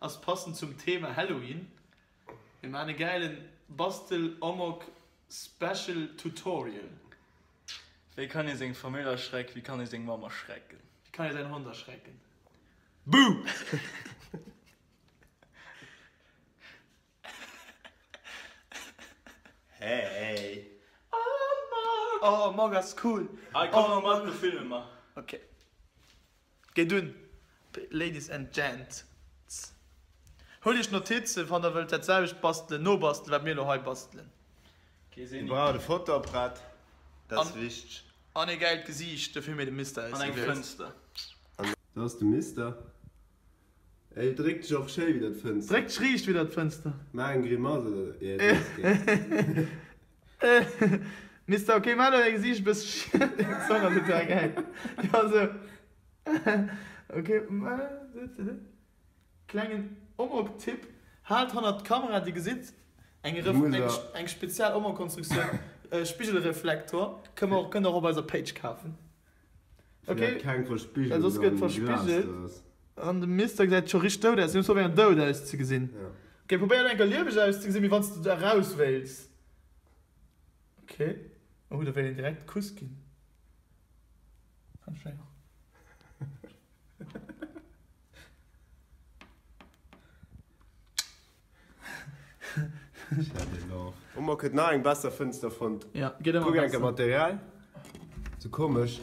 Ass passend zum Thema Halloween. Mir maan e gäilen Bastel Amok Special Tutorial. Wéi kann ee seng Famill erschrecken? Wéi kann ee seng Mamm erschrecken? Wéi kann ee säin Hond erschrecken? Boo! Hey! Oh, Amok ass cool! Hei, komm mer mat, do filme mer. Ok. Geet un, Ladies and Gents. Huelt iech Notizen, wann der wëllt dat selwecht bastelen, nobastelen, wat mir elo hei bastelen. Dir braucht e Fotoapparat, dat ass wichteg. An e gäilt Gesiicht, dofir hu mir de Mister An eng ausgewielt. Fënster. Do ass de Mister. Ey, dréck dech och schéi widder d'Fënster. Dréck dech riicht widder d'Fënster. Maach eng Grimass oder yeah, du hues gär. Mister, ok, maach elo däi Gesiicht e bësse schief. Deng Zong ass total gäil. Jo, sou. Ok, klengen Omok-Tipp, Haalt hannert d'Kamera, dir gesitt eng eng spezial Omok-Konstruktioun, Spigelreflektor, kënnt der och op eiser Page kafen. Ok, well soss gëtt verspigelt an de Mister gesäit scho richteg dout aus. Hien huet probéiert dout auszegesinn. Ok, probéier elo eng Kéier lieweg auszegesinn, wéi wann s de eraus wéilts. Ok, oh do wéilt een direkt Kuss ginn. Ganz schwéier. Omok huet nach eng besser Fënster fonnt. Ja, geet ëmmer Kuck besser. enker Material. Sou komesch.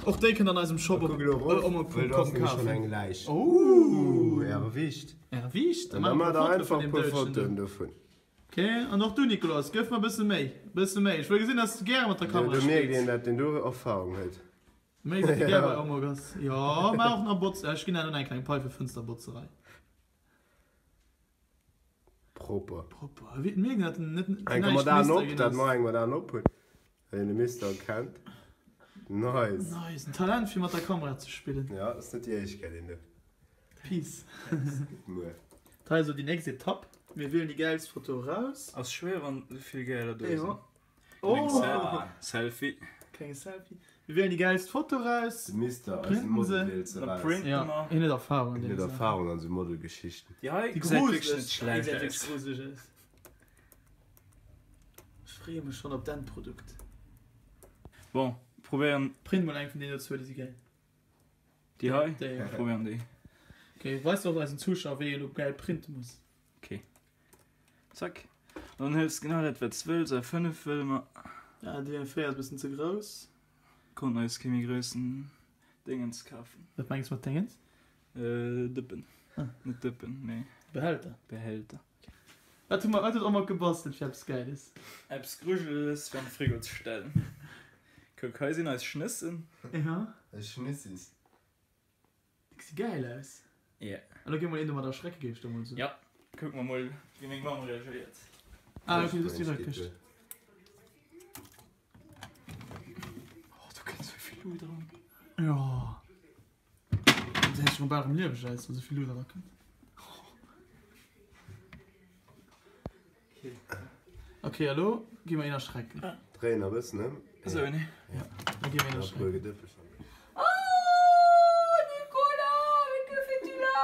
Och déi kënnt an eisem Shop op Kuck elo erof, well do ass omok.com nämlech schonn kafen. eng Läich. Ooh! Erwischt. Erwischt? An da Da maache maacht mer der Fotoe einfach vun e deem puer Dëlchen do. Fotoen dovun. Ok, an och du Nicolas, gëff mer bësse méi, bësse méi. Ech wëll gesinn, dass du gäre mat der Do Kamera do mierkt een, spills. dat den do Erfahrung huet. Méi dass du gär bei Omok ass. Jo, maach och nach Botz. Ech ginn der elo eng kleng Pei fir Fënsterbotzerei. Proper. Proper. Wéi et mierkt een, dat en net Eng näischt mat Aen Mister op, ginn dat ass. mer eng mat Aen op hunn, well een de Mister kennt. Nice. Nice, en Talent fir mat der Kamera ze spillen. Ja, ass net déi éischt Kéier deen do. Peace. Muer. Hei esou déi nächst Etapp. Mir wielen déi gäilst Foto eraus. Ass schwéier wann esou vill gäiler do sinn. Oh. Selfie. Klenge Selfie. Mir wielen déi gäilst Foto eraus. De Mister, eise Model wielt se eraus. Ja, hien huet Erfahrung an Hien deene huet Saachen. Erfahrung an esou Modelgeschichten. Déi hei Déi gesäit wierklech gruseleg, net déi schlecht gesäit wierklech aus. gruseleg aus. Ech freeë mech schonn op d'Endprodukt. Bon, probéieren. Print mol eng vun deenen do zwou, déi si gäil. Déi hei? Déi, ja. Probéieren déi. Ok, weis och eisen Zuschauer wéi een op gäil printe muss. Ok. Zack. An dann hëls genau dat wat s wëlls. A 5 wëlle mer. Ja, déi 4 ass bëssen ze grouss. Konnten eis kee méi groussen Déngens kafen. Wat mengs mat Déngens? Dëppen. Ah. Net Dëppen, mee. Behälter. Behälter. Wat hu mer, wat huet Oma gebastelt fir eppes Gäiles? Eppes Grujeleges fir an de Frigo ze stellen. Kuck, hei sinn eis Schnëssen. Ja. Eis Schnëssis. Déi gesi gäil aus. Ja. An da gi mol een domat erschrecke, géif ech da mol soen. Ja, kucke mer mol, wéi meng Mamm reagéiert. Ah, ok, du hues direkt Këscht. Oh, do kënnt sou vill Luut eran. Jo. Gesäit schon bal rem lieweg aus, well souvill Luut erakënnt. Ok, a lo gi mer een erschrecken. Dréi en e bëssen ëm. Esou, nee. Ja, da gi mer een erschrecken. Oh Nicolas, mais que fais-tu là?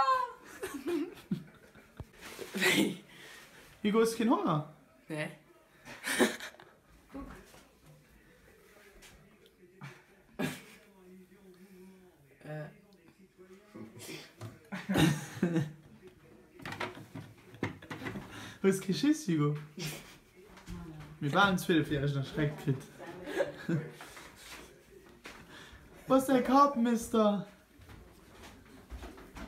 Wéi? Hugo, hues du keen Honger? Nee. Kuck. Hues kee Schiss, Hugo? Mir waren 12 wéi ech erschreckt kritt. Wou ass däi Kapp, Mister?